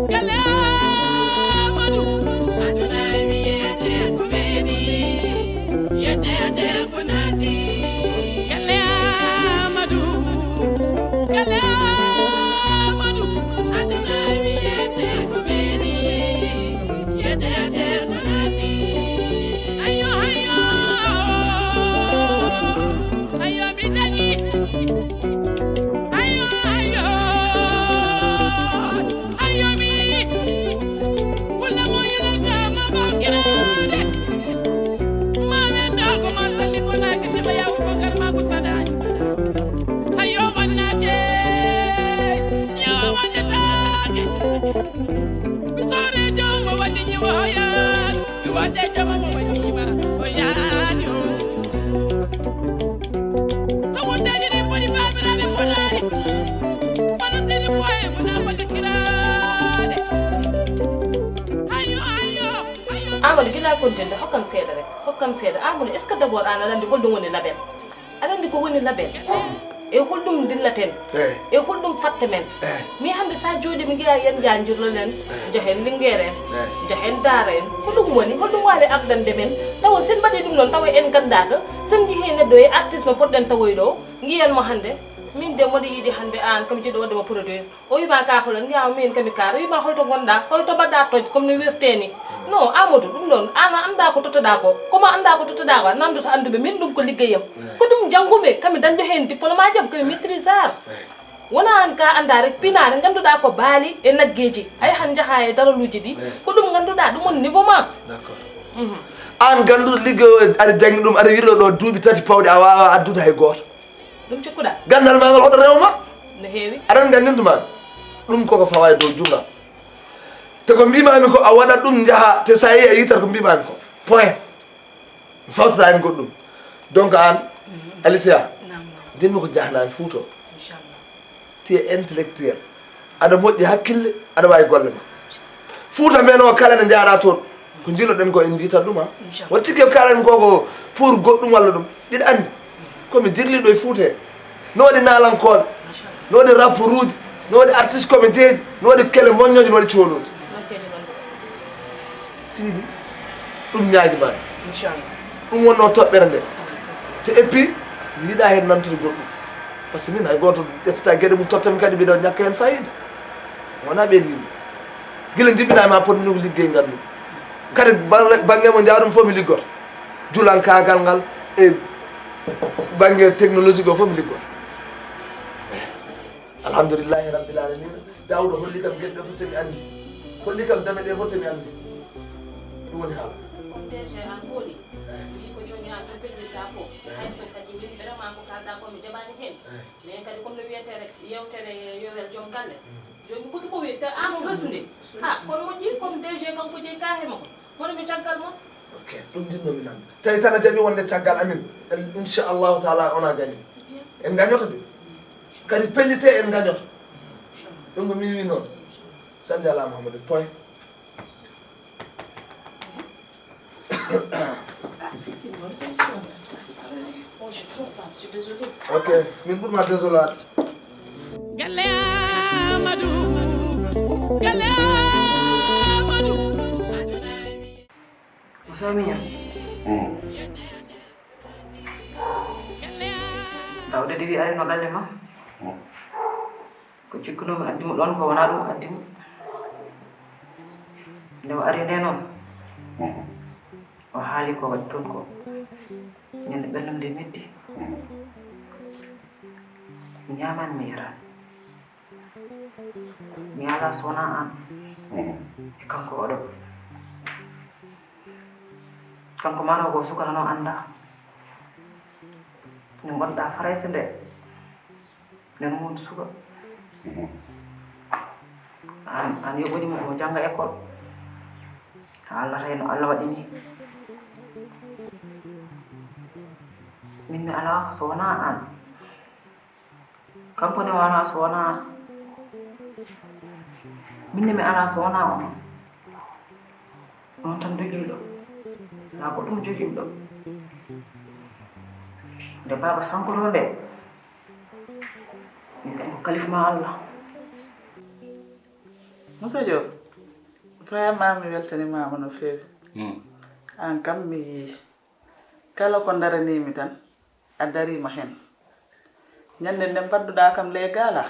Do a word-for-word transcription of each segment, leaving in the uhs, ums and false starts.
Galle Amadou, aduna e wiyete ko weeni, yetete ko naati. Galle Amadou, galle Amadou, aduna e wiyete ko weeni, yetete ko naati. Ayo, ayo, ayo, mi dañi. Ayo, ayo, ayo, mi. Fulla mo yonata ma bakiraade. Ma wendo ko ma salli fana ke te baya ko garma ko sadani. Ayo, wannate. Yo, wannataake. Mi sore jom mo wandi ñi wayan. Mi wate jom mo wandi ma o yani o. So wontaji ni podi babiraɓe potaji. Wonantini boye wona wonde kirade. Ayo, ayo, ayo. Amadou, gila kontinde, hokkam seeɗa rek, hokkam seeɗa. Amadou, est-ce que d'abord an aɗa anndi holɗum woni label? Aɗa anndi ko woni label? E holɗum ndillaten? Eyi. E holɗum fatta men? Eyi. Mi hannde so a jooɗii, mi ngiya yen njanjirlo len, eyi, njahen Linguére en, eyi, njahen Daara en. Ko ɗum woni? Holɗum waawi ardande men? Tawa sen mbaɗii ɗum noon, tawa en nganndaaka. Sen njehii neɗɗo e artiste mo poɗɗen tawoy ɗo, ngiyen mo hannde. Min de mboɗo yiɗi hannde aan kam jiɗo waɗde mo produit. O wiima ka holan, ngiya min kami kaar. O wiima holto ngonɗa, holto mbaɗɗa toj, comme no wirte ni. Non, Amadou, ɗum ɗon, an a annda ko tottoɗa ko. Comme a annda ko tottoɗa ko, a namdata annduɓe, min ɗum ko liggeyam. Ko ɗum janngumi, kami dañɗo heen diplôme ajam, kami maîtrisard. Wona an ka annda rek, pinaare ngannduɗa ko baali e naggeeji. A yahan njaha e daraluuji ɗi, ko ɗum ngannduɗa, ɗum woni niveau ma. D'accord. Mhm. An ngannduɗo liggey o, aɗa janngi ɗum, aɗa yirlo ɗo duuɓi tati pawɗi, a waawa addude hay gooto. Ɗum cikkuɗa? Ganndal ma ngal hoto rew ma. No heewi. Aɗa anndi anndindu ma. Ɗum koko fawa e dow junngal. Te ko mbimami ko a waɗat ɗum njaha, te sa yehi a yitat ko mbimami ko. Point. Mi fawtata hen goɗɗum. Donc an, Alicia, naam, naam, ndinmi ko jahanani Fuuta. Inchallah. Tu es intellectuel. Aɗa moƴƴi hakkille, aɗa waawi golle ma. Fuuta men o kala nde njaaɗa toon, ko njilloɗen ko en njiitat ɗum, ha. Inchallah. Waɗi sikki ko kalanmi ko, ko pour goɗɗum walla ɗum. Mbiɗa anndi. Ko mi jirliiɗo e Fuuta he. No waɗi naalankooɓe, machallah, no waɗi rapporuuji, no waɗi artiste comédien ji, no waɗi kele moññooji, no waɗi coolooji. Siidi, ɗum ñaagi maani. Inchallah. Ɗum wonno toɓɓere nde. Te et puis, mi yiɗa heen nantude goɗɗum. Par ce que min hay gooto ƴettata geɗe mum tottami kadi mbiɗa ñakka heen fayida. Wona ɓeen yimɓe. Gila jibinaa ma potmi ko liggey nganndu. Kadi baŋ-, baŋnge mo njaarumi fof mi liggoto. Julankaagal ngal e baŋnge technologie goo fof mi liggoto. Alhamdulillahi rabbil alamina. Daawuda holli kam geɗe ɗe fof te mi anndi. Holli kam dame ɗe fof te mi anndi. Ɗum woni haala. Comme D G an hooli, mbi ko jooni an ɗum pellirta fof. Hay so kadi min vraiment ko kalɗa ko mi jaɓani heen. Mais kadi comme no wiyetee rek, yewtere yowere joom galle. Jooni ɓuti ko wiyde an o resnde. Ha, kono moƴƴi comme D G kanko jeyi ka he makko. Woni mi caggal mon. Ok, ɗum jinnomi nan. Tawi tan a jaɓi wonde caggal amin. En, inchallahu taala, on a gagné. En gañoto de. Kadi pellite en gañoto. Ɗum ko mi wi noon. Salli ala Muhammadin. Point. Ah, c'est une bonne solution. Bon, je trouve pas, je suis désolée. Ok, min ɓurma désolade. Galle Amadou, galle Amadou. Mo Samiya. Mm. Daawda de wi arino galle ma. Mm. Ko cikkunoomi addi mo ɗoon ko wonaa ɗum addi mo. Nde o ari nde noon, mhm, o haali ko waɗi toon ko. Ñande ɓernde nde metti. Mhm. Mi ñaamaani, mi yaraani. Mi alaa so wonaa aan. Mhm. E kanko oɗo. Kanko maaro ko suka tan o anndaa. Nde ngonɗaa Farayse nde. Nden won suka. Mhm. An, an yoɓanimo omo jannga école. Haa Allah tawi no Allah waɗi ni. Min mi alaa so wonaa an. Kanko ne wonaa so wonaa an. Min ne mi alaa so wonaa on. On tan jogimɗo. Alaa ko ɗum jogimɗo. Nde baaba sankoto nde. Min kadi ko kalif ma Allah. Moussa Diop, Vraiment, mi weltanimaama no feewi. Aan kam, mi yii kala ko ndaraniimi tan, a dariima heen. Ñande nde mbaɗduɗaa kam les gala,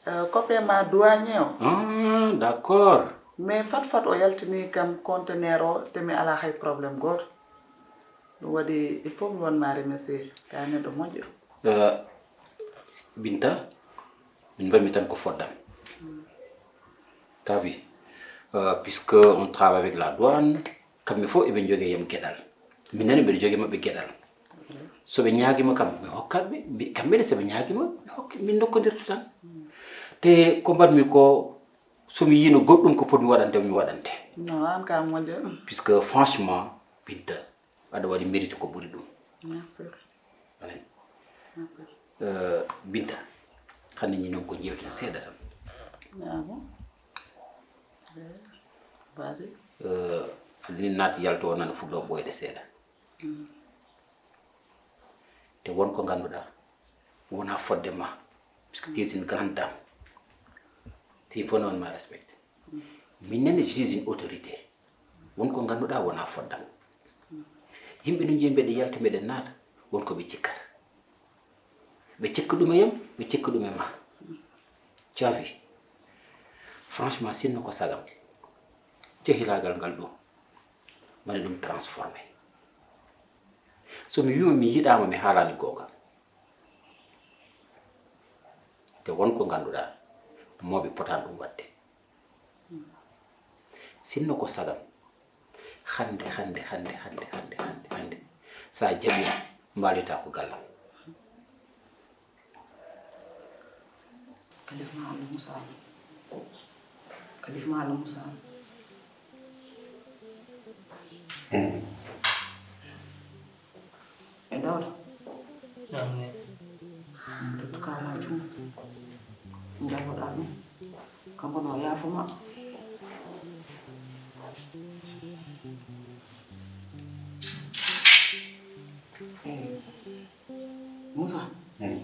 eh, copain ma douanier o. Ah, d'accord. Mais fat fat o yaltini kam conteneur o, te mi alaa hay problème gooto. Ɗum waɗi, il faut mi won ma remercier, ka neɗɗo moƴƴo. Eh, Binta, min mbaɗmi tan ko foddam. T'as vu? Euh, puisque on travaille avec la douane, kamɓe fof eɓe njogii yam geɗal. Min nene mbeɗa jogii maɓɓe geɗal. So ɓe ñaagima kam, mi hokkat ɓe, mbi-, kamɓe ne so ɓe ñaagima, mi hokka, min ndokkondirta tan. Te ko mbaɗmi ko, so mi yiino goɗɗum ko potmi waɗande, mi waɗante. Non, aan ka moƴƴo. Puisque franchement, Binta, aɗa waɗi mérite ko ɓuri ɗum. Merci. Amen. Merci. Euh, Binta, hannde ñinon ko jewten seeɗa tan. Ah bon? Eh, vas-y. Euh, aɗa ni naat yalto o nana fuɗɗo ɓooyde seeɗa. Mm. Te won ko ngannduɗaa, wona fodde ma. Parce que tu es une grande dame. Te il faut non ma respecte. Min nene, je suis une autorité. Won ko ngannduɗaa wona foddam. Yimɓe no njiya mbeɗe yalta, mbeɗe naata, won ko ɓe cikkata. Ɓe cikka ɗum e yam, ɓe cikka ɗum e ma. Tu as vu? Franchement, sinno ko sagam, cehilaagal ngal ɗo, mbaɗa ɗum transformé. So mi wiima mi yiɗaama, mi haalaani goonga. Te won ko ngannduɗaa, mawɓe potaani ɗum waɗde. Sinno ko sagam, hannde, hannde, hannde, hannde, hannde, hannde, hannde, so a jaɓii, mbaaloytaa ko gallam. Kalifa ma Allah Musa. Kalifa ma Allah Musa. E Dawda. Amin. Tottu ka ma juuɗe. Njaɓoɗa ɗum. Kanko no yaafo ma. Eh, Musa. Hmm.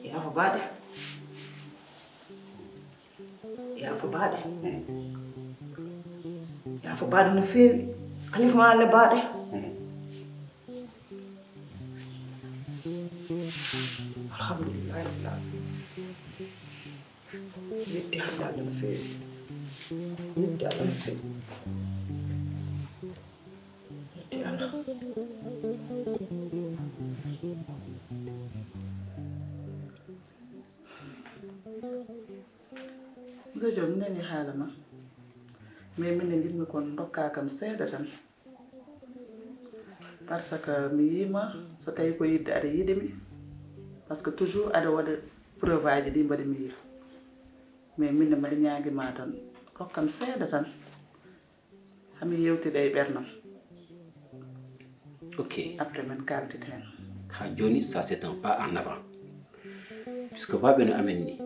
Yaafo baɗe. Yaafo baɗe. Hmm. Yaafo baɗe no feewi. Kalifa ma Allah baɗe. Hmm. Alhamdulillahi rabbil alamin. Yetti hannde Allah no feewi. Yetti Allah no feewi. Yetti Allah. Monsieur Diop, mi nani haala ma. Mais min ne njiɗmi kon ndokka kam seeɗa tan. Parce que mi yiima so tawi ko yiɗde aɗa yiɗi mi. Parce que toujours aɗa waɗa preuve aji ɗi mbaɗi mi yiya. Mais min ne mbaɗa ñaagi ma tan. Hokkam seeɗa tan. Hami yewtida e ɓernam. Ok. Après min kaltiten. Ha joni, ça c'est un pas en avant. Puisque waɓe no amen ni,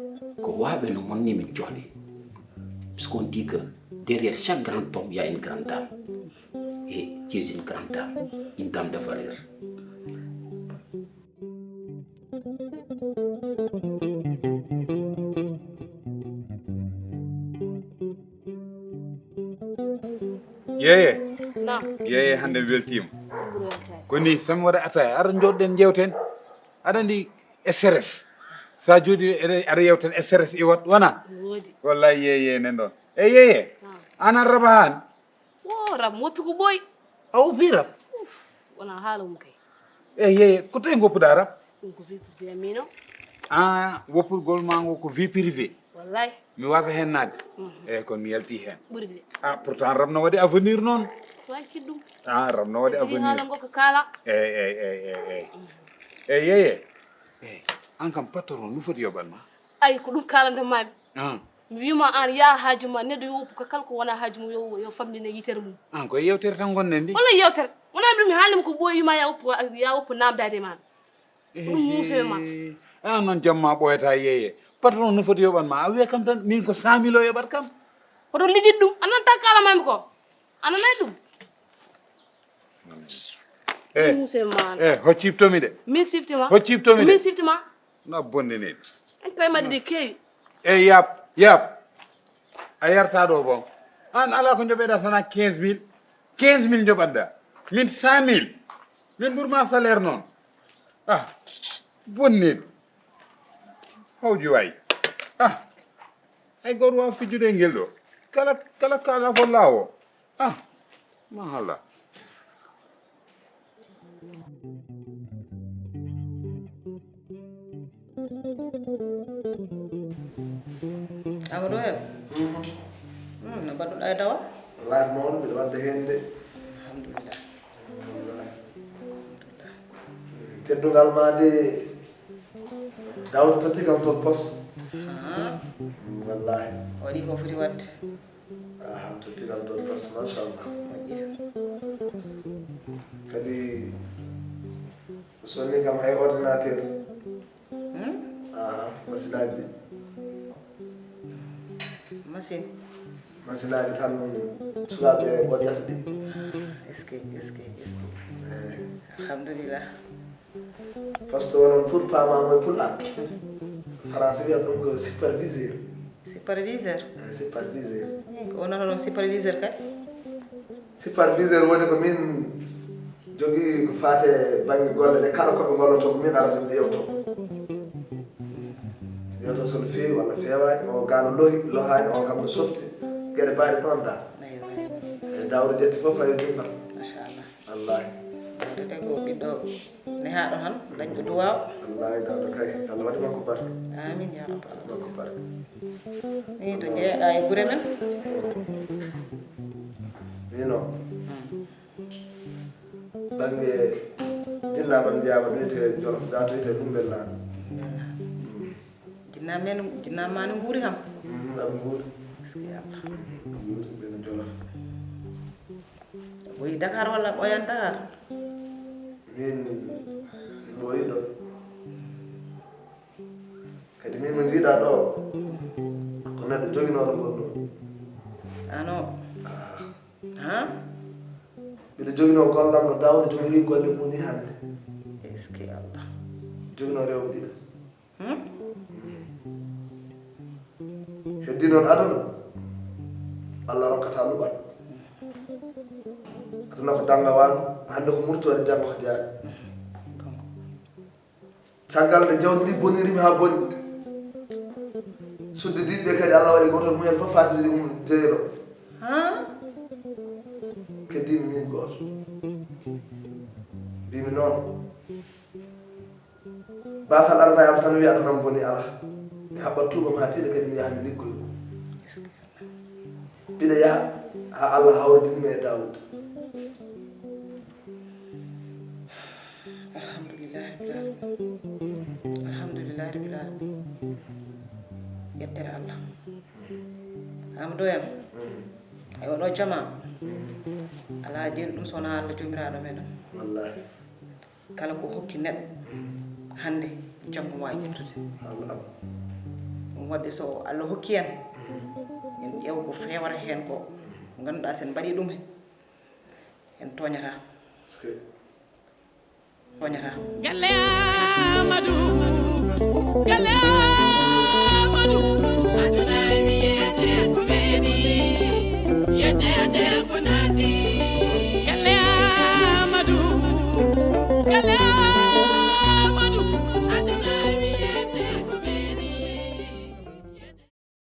ko waɓe no mon ni min cohli. Puisqu'on dit que derrière chaque grand homme, il y a une grande dame. Et tu es une grande dame, une dame de valeur. Yeeye. Naam. Yeeye, hannde mi weltiima. Ko ni, so mi waɗa ataaya, ara njooɗoɗen njeewten. Aɗa anndi stress. So a jooɗii, eɗe, aɗa yewten stress iwat, wona? Woodi. Wallaay, yeeye, nan ɗon. E yeeye, naam, aan a raba haan? Wo rab, mi woppi ko ɓooyi. A woppi rab? Uf, wona haala mum kay. E yeeye, ko toye ngoppuɗaa rab? Ɗum ko vie privée am, miin o. Ah, woppugol maa ngo ko vie privée? Wallaay. Mi waasa heen naatde? Mhm. Eey, kono mi yaltii heen. Ɓuri de. Ah, pourtant rab no waɗi avenir noon. Wankii ɗum. Ah, rab no waɗi avenir. Haala ngo ko kaala. Eey, eey, eey, eey, eey. Mhm. Eey, yeeye. Eey, aan kam patron, no foti yoɓan ma? Ay, ko ɗum kaalanten maa mi. Ah. Mi wii ma aan, yaa haaju ma, neɗɗo yo woppu ka kala ko wonaa haaju mum, yo, yo famɗine yitere mum. Aan koye yewtere tan ngonɗen ndi. Walla yewtere. Wonaa mbiɗa mi haalnii ma ko ɓooyi, wii ma yaa woppu, yaa woppu naamndaade e maa. Ko ɗum muuso e maa. Ehe. Aan noon jamma ɓooyataa yeeye. Patron no foti yoɓan ma. A wiya kam tan, miin ko cent mille o yoɓat kam. Hoto lijit ɗum. A nanataa ko kaalan maa mi ko? A nanaay ɗum? Eh, ɗum muuso e maa. Eh, ho ciftomi de. Min sifti ma? Ho ciftomi de. Min sifti ma? Na bonde ne. En kay mbaɗi ɗi keewi. Eh, yap, yap. A yarta ɗo bon. An ala ko joɓeɗa sana quinze mille. Quinze mille joɓatɗa. Min cent mille. Min ɓurma salaire noon. Ah, bonneɗo. Hawji waay. Ah, hay goto wawa fijjude e ngel ɗo. Kala, kala, kala fo lawo. Ah, mahallah. Amadou Em. Hmm, no mbaɗɗuɗa e dawal? Laaj mo on, mbiɗo wadde heen de. Alhamdulillah. Alhamdulillah. Teddungal ma de, Daouda totti kam toon pos. Ah. Mm, wallahi. O waɗi ko foti waɗde. Aha, totti kam toon pos, machallah. Moƴƴi. Kadi, o sonni kam hay ordinateur. Hmm? Aha, machine aji ɗi. Machine? Machine aji tan sukaaɓe ɓoƴata ɗi. Ah, est-ce que, est-ce que, est-ce que. Eh. Alhamdulillah. Parce que onon pour pamamo e pulaar. Français wiyata ɗum ko superviseur. Superviseur? Eh, superviseur. Eh, ko onon hono superviseur kadi? Superviseur woni ko min jogii ko faate bannge golle ɗe, kala ko ɓe ngolloto ko min arata mi yewto. Yewto so no feewi walla feewaani, o gaano lohi, lohaani, o kam no softi. Geɗe baaɗe noon da. Eywa. E Daouda ƴetti fof fayo jumma. Machallah. Wallahi. Daouda de ko ɓiɗɗo nehaaɗo tan, dañɗo duwaaw. Wallahi Daouda kay, Allah waɗi makko barke. Amin ya rabbal alamin. Makko barke. Ni to jeeɗa e gure men. Mino. Hmm. Bannge jinnaaɓe mbiyama ɗo wiyete Jolof, ga to wiyete Ɗumbel Laaɗo. Jinnaaɓe men, jinnaaɓe ma no nguuri kam? Mhm, aɓe nguuri. Est-ce que Allah? Aɓe nguuri, ɓe no Jolof. Ɓooyi Dakar walla ɓooyan Dakar? Min, mi ɓooyi ɗo. Kadi min mo njiiɗa ɗo, ko neɗɗo joginooɗo ngonɗo. Ano? Ah. Ha? Mbiɗo joginoo gollam no Daouda jogiri golle mum ni hannde. Est-ce que Allah? Joginoo rewɓe ɗiɗo. Hmm? Heddi noon aduna, Allah rokkata luɓal. Aduna ko dannga waano, hannde ko murtoore, janngo ko jaaɓi. Kanko. Caggal nde jawdi ndi bonirimi haa boni, suddidiiɓe ɓe kadi, Allah waɗi gooto e mumen fof faatidiri um jeyeɗo. Haa? Keddiimi miin gooto. Mbiimi noon, baasal arata e am tan, wiya aduna am boni, alaa. Mi haɓɓat tuubam haa tiiɗa, kadi mi yaha mi liggoyo. Mbiɗa yaha haa Allah hawridin mi e Daawuda. Alhamdulillahi rabbil alamin. Alhamdulillahi rabbil alamin. Yettere Allah. Amadou Em. Mm. Ay, oɗo jama. Mm. Alaa jeyi ɗum so wonaa Allah Joomiraaɗo meɗen. Wallahi. Kala ko hokki neɗɗo hannde, janngo waawi ƴettude. Ɗum waɗi so Allah hokki en, en ƴeewa ko feewata heen ko, ngannduɗaa so en mbaɗii ɗum, en tooñataa. Tooñataa. Galle Amadou, galle